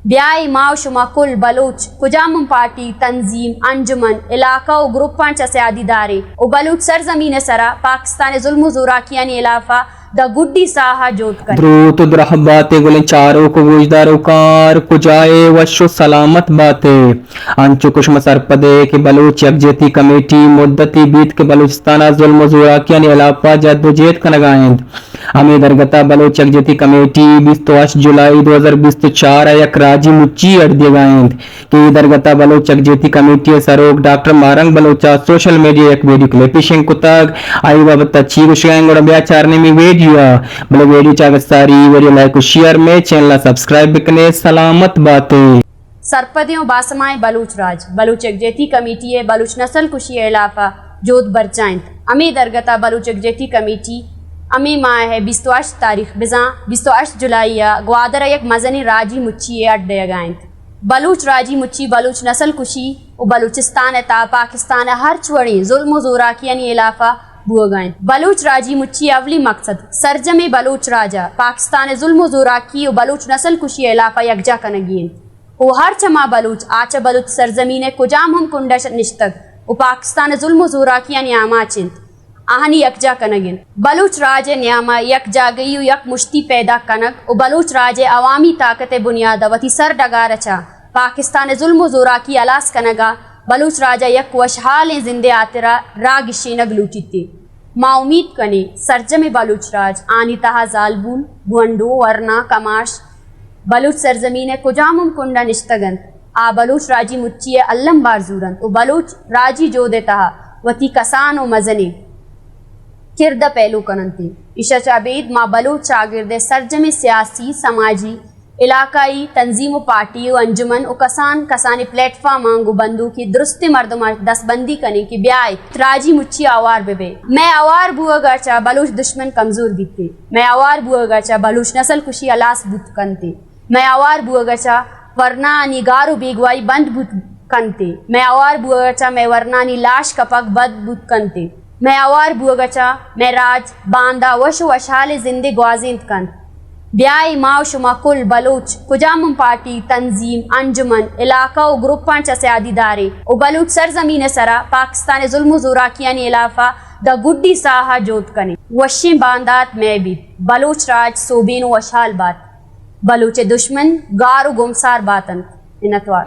بیائے ما و شما کل بلوچ کجام ہم پارٹی، تنظیم، انجمن، علاقہ و گروپاں چہ سیادی داریں و بلوچ سرزمین ء سرا پاکستان ء ظلم و زوراکیانی ہلاف ء داں گڈی ساہ ء جہد کنیں۔ دروت و درہب باتے گلیں چاروک و گوشداروکاں، ہر کجائے وش و سلامت باتے۔ انچو کہ شما سرپدے کہ بلوچ یکجہتی کمیٹی مدتی بیت کہ بلوچستان ء ظلم و زوراکیانی ہلاف ء جد و جہد کنگا انت۔ ہمے درگت ء بلوچ یکجہتی کمیٹی بیست و ہشت جولائی دو ہزار بیست و چار ء یک راجی مچی اڈ دیگا انت کہ اے درگت ء بلوچ یکجہتی کمیٹی ء سروک ڈاکٹر ماہ رنگ بلوچ ء سوشل میڈیا ء یک ویڈیو کلپے شنگ کتگ۔ آئی بابت ء چی گوشگ ء انت؟ گڑا بیا چارنے می ویڈیو ء، بلے ویڈیو چاگہ ساری ویڈیو لائک و شیئر میں چینل ء سبسکرائب بکنے۔ سلامت باتے۔ سرپدیں و باسمائیں بلوچ راج، بلوچ یکجہتی کمیٹی ء بلوچ نسل کشی ء ہلاف ء جہد برجا انت۔ ہمے درگت ء بلوچ یکجہتی کمیٹی ہمے ماہ ء بیست و ہشت تاریخ بزاں بیست و ہشت جولائی ء گوادر ء یک مزنیں راجی مچی ء اڈ دیگا انت۔ بلوچ راجی مچی بلوچ نسل کشی و بلوچستان ء تہا پاکستان ء ہرچ وڑیں ظلم و زوراکیانی ہلاف ء بوہگا انت۔ بلوچ راجی مچی اولی مقصد سرجمیں بلوچ راج ء پاکستان ء ظلم و زوراکی و بلوچ نسل کشی ء ہلاف ء یکجا کنگی انت۔ و ہرچ ہما بلوچ آ چہ بلوچ سرزمین ء کجام ہم کنڈ ء نشتگ و پاکستان ء ظلم و زوراکیانی آماچ انت، آہانی یکجا کنگ انت۔ بلوچ راج ء نیام ء یک جاگہی و یک مشتی پیداک کنگ و بلوچ راج ء عوامی طاقت ء بنیاد ء وتی سر ڈگار ء چہ پاکستان ء ظلم و زوراکی ہلاس کنگ ء بلوچ راج ء یک وشحالیں زندے ہاترا راہ گشینگ لوٹیت۔ ما امیت کنیں سرجمیں بلوچ راج، آنی تہا زالبول، گونڈو، ورنا، کماش، بلوچ سرزمین ء کجام ہم کنڈ ء نشتگ انت، آ بلوچ راجی مچی ء الم بار زور انت و بلوچ راجی جہد ء تہا وتی کسان و مزنیں کرد ء پیلو کن انت۔ ایشا چہ ابید ما بلوچ چاگرد ء سرجمیں سیاسی، سماجی، علاقائی تنظیم و پارٹی و انجمن و کسان کسانیں پلیٹ فارماں گوں بندوکی درستیں مردماں دستبندی کنیں کہ بیایت راجی مچی آوار بہ بئے۔ مئے آوار بوہگ ء چہ بلوچ دشمن کمزور بیت۔ مئے آوار بوہگ ء چہ بلوچ نسل کشی ہلاس بوت کنت۔ مئے آوار بوہگ ء چہ ورناانی گار و بیگواہی بند بوت کنت۔ مئے آوار بوہگ ء چہ مئے ورنانی لاش کپگ بند بوت کنت۔ مئے آوار بوہگ ء چہ مئے راج باندا وش و وشحالیں زندے گوازینت کنت۔ بیائے ما و شما کل بلوچ کجام ہم پارٹی، تنظیم، انجمن، علاقہ و گروپاں چہ سیادی داریں و بلوچ سرزمین ء سرا پاکستان ء ظلم و زوراکیانی ہلاف ء داں گڈی ساہ ء جہد کنیں۔ وشیں باندات مئے بیت۔ بلوچ راج سوبین و وشحال بات۔ بلوچ ء دشمن گار و گمسار بات انت۔ منتوار۔